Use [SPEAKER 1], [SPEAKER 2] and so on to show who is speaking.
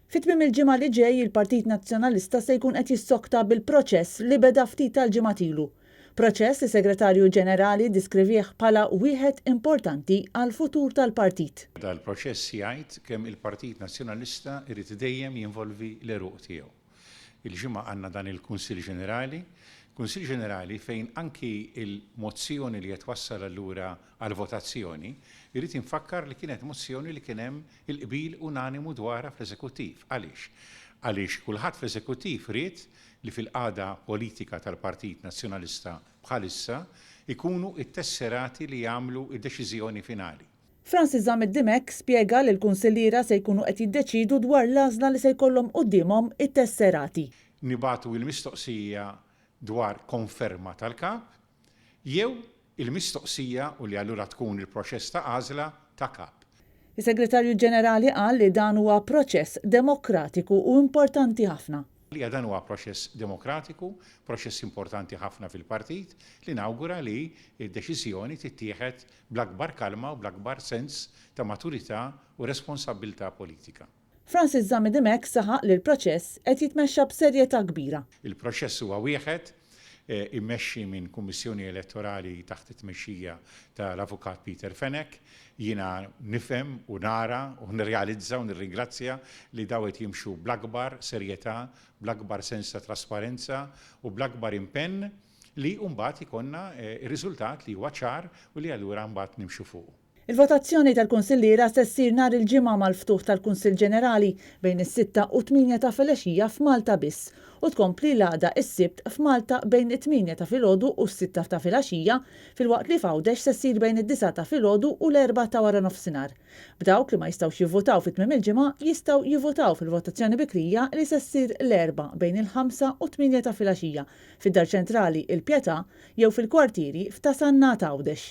[SPEAKER 1] Fi tmiem il-ġimgħa li ġej, il-Partit Nazzjonalista se jkun qed jissokta bil-proċess li beda ftit tal-ġimgħat ilu. Proċess li Segretarju Ġenerali ddiskrivih bħala wieħed importanti għall-futur tal-partit.
[SPEAKER 2] Dal-proċess jgħid kemm il-Partit Nazzjonalista jrid dejjem jinvolvi l-għeruq tiegħu. Il-Ġimgħa għandna dan il-Kunsill Ġenerali, Kunsill Ġenerali fejn anki l-mozzjoni li qed twassal allura għall-votazzjoni, irrid infakkar li kienet mozzjoni li kien hemm il-qbil unanimu dwarha fl-Eżekuttiv. Għaliex? Għaliex kulħadd fl-Eżekuttiv ried li fil-qagħda politika tal-Partit Nazzjonalista bħalissa jkunu t-tesserati li jagħmlu d-deċiżjoni finali.
[SPEAKER 1] Francis Zammit Dimech spjega li l-kunsilliera se jkunu qed jiddeċiedu dwar l-għażla li se jkollhom quddiemhom it-tesserati.
[SPEAKER 2] Nibagħtu l-mistoqsija dwar konferma tal-Kap jew il-mistoqsija u li allura tkun il-proċess ta' għażla ta' Kap.
[SPEAKER 1] Is-Segretarju Ġenerali qal li dan huwa proċess demokratiku u importanti ħafna.
[SPEAKER 2] Għalija dan huwa proċess demokratiku, proċess importanti ħafna fil-partit li nawgura li d-deċiżjoni tittieħed bl-akbar kalma u bl-akbar sens ta' maturità u responsabbiltà politika.
[SPEAKER 1] Francis Zammit Dimech saħaq li l-proċess qed jitmexxa b'serjetà kbira.
[SPEAKER 2] Il-proċess huwa wieħed immexxi minn Kummissjoni Elettorali taħt it-tmexxija tal-Avukat Peter Fenech. Jiena nifhem u nara u nirrealizza u nirringrazzja li dawn qed jimxu bl-akbar serjetà, bl-akbar sens ta' trasparenza u bl-akbar impenn li mbagħad ikollna r-riżultat li huwa ċar u li allura mbagħad nimxu fuqu.
[SPEAKER 1] Il-votazzjoni tal-Kunsilliera se ssir nhar il-Ġimgħa mal-ftuħ tal-Kunsill Ġenerali bejn is-sitta u t-tmienja ta' filgħaxija f'Malta biss u tkompli l-għada s-Sibt f'Malta bejn it-tmienja ta' filgħodu u s-sitta ta' filgħaxija filwaqt li f'Għawdex se ssir bejn id-disgħa ta' filgħodu u l-erbgħa ta' waranofsinhar. B'dawk li ma jistgħux jivvutaw fi tmiem il-ġimgħa jistgħu jivvutaw fil-votazzjoni bikrija li se ssir l-Erbgħa bejn il-ħamsa u t-tmienja ta' filgħaxija fid-Dar Ċentrali Il-Pietà jew fil-kwartieri f'Ta' Sannat Għawdex.